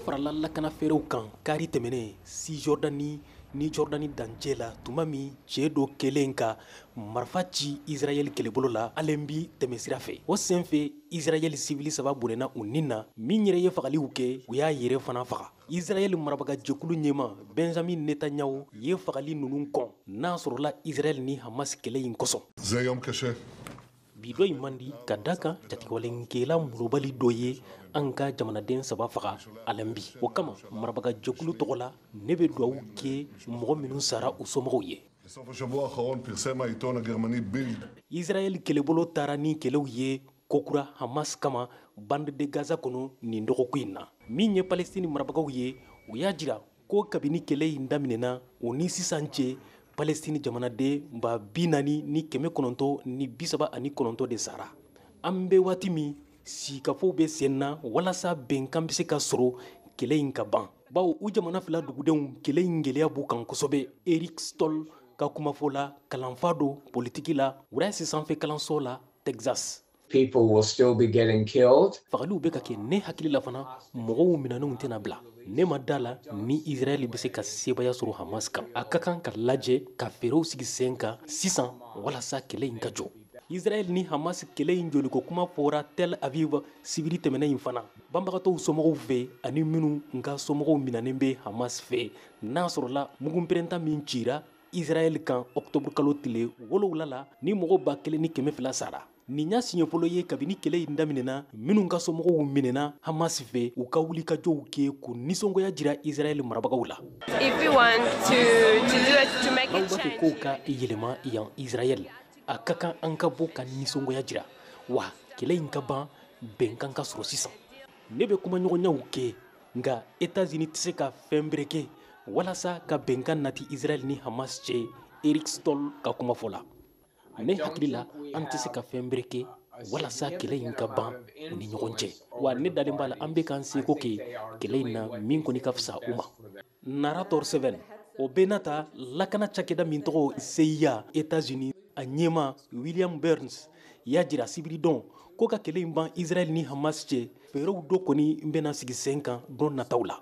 Farala lakana fɛɛrɛw kan kari tɛmɛnen Cisjordanie ni Jordanie dancɛ la, tuma min cɛ dɔ kɛlen ka marifa ci Israël kɛlɛbolo la Allenby tɛmɛsira fɛ. O senfɛ, Israël civil saba bɔnɛna u nin na. Min yɛrɛ ye fagaliw kɛ, u y'a yɛrɛ fana faga. Israël marabaga jɛkulu ɲɛma Benjamin Netanyahu ye fagali ninnu kɔn, n'a sɔrɔla Israël ni Hamas kɛlɛ in kosɔn. זה יום קשה. Bi dɔ in man di, ka da kan jatigɛwalenkɛla molobali dɔ ye an ka jamanaden saba faga Allenby. O kama, marabaga jɛkulu tɔgɔ la, ne bɛ duwawu kɛ mɔgɔ minnu sara, u somɔgɔw ye. בסוף השבוע האחרון פרסם העיתון הגרמני בילד Israël kɛlɛbolo taara ni kɛlɛw ye kokura Hamas kama bande de Gaza kɔnɔ nin dɔgɔkun in na. Min ye Palestine marabagaw ye, u y'a jira ko kabini kɛlɛ in daminɛna o ni sisan cɛ, Palestine jamanaden 40939 de sara. An bɛ waati min, sikafow bɛ sen na walasa bɛnkan bɛ se ka sɔrɔ, kɛlɛ in ka ban, bawo u jamana fila dugudenw, kɛlɛ in gɛlɛya b'u kan kosɛbɛ. Eric Stoll ka kumafɔ la, kalanfa don politiki la Rice sanfɛ kalanso la Texas. People will still be getting killed. Fagaliw bɛ ka kɛ. Ne hakili la fana, mɔgɔw minɛnenw tɛna bila. Ne ma da la ni Israɛl bɛ se ka sebaya sɔrɔ Hamas kan. A ka kan ka lajɛ ka fɛɛrɛw sigi sen kan sisan walasa kɛlɛ in ka jɔ. Israɛl ni Hamas kɛlɛ in joliko kuma fɔra Tel Aviv sibiri tɛmɛnɛ in fana, banbagatɔw somɔgɔw fɛ ani minnu nka somɔgɔw minɛnen bɛ Hamas fɛ, n'a sɔrɔla mugunpɛrɛnta min cira Israɛl kan octobre kalo tile 7 la, ni mɔgɔ 1200 sara. Nin y'a siɲɛ fɔlɔ ye kabini kɛlɛ in daminɛna, minnu ka somɔgɔw minɛna Hamas fɛ, u ka wulikajɔw kɛ k'u nisɔngoya jira Israɛl marabagaw la. N'aw b'a fɛ kow ka yɛlɛma yan Israɛl, a ka kan an ka bɔ ka nisɔngoya jira wa kɛlɛ in ka ban, bɛnkan ka sɔrɔ sisan. Ne bɛ kumaɲɔgɔnyaw kɛ, nka États-Unis tɛ se ka fɛn bɛrɛ kɛ walasa ka bɛnkan nati Israɛl ni Hamas cɛ. Eric Stoll ka kumafɔ la, ne hakili la, an tɛ se ka fɛn bɛrɛ kɛ walasa kɛlɛ in ka ban u ni ɲɔgɔn cɛ. Wa ne dalen b'a la, an bɛ k'an seko kɛ kɛlɛ in na min kɔni ka fisa u ma. Narrator 7 o bɛɛ n'a ta, lakana cakɛda min tɔgɔ CIA États-Unis, a ɲɛma William Burns y'a jira sibiridon ko ka kɛlɛ in ban Israël ni Hamas cɛ, fɛɛrɛw dɔ kɔni bɛna sigi sen kan don nataw la.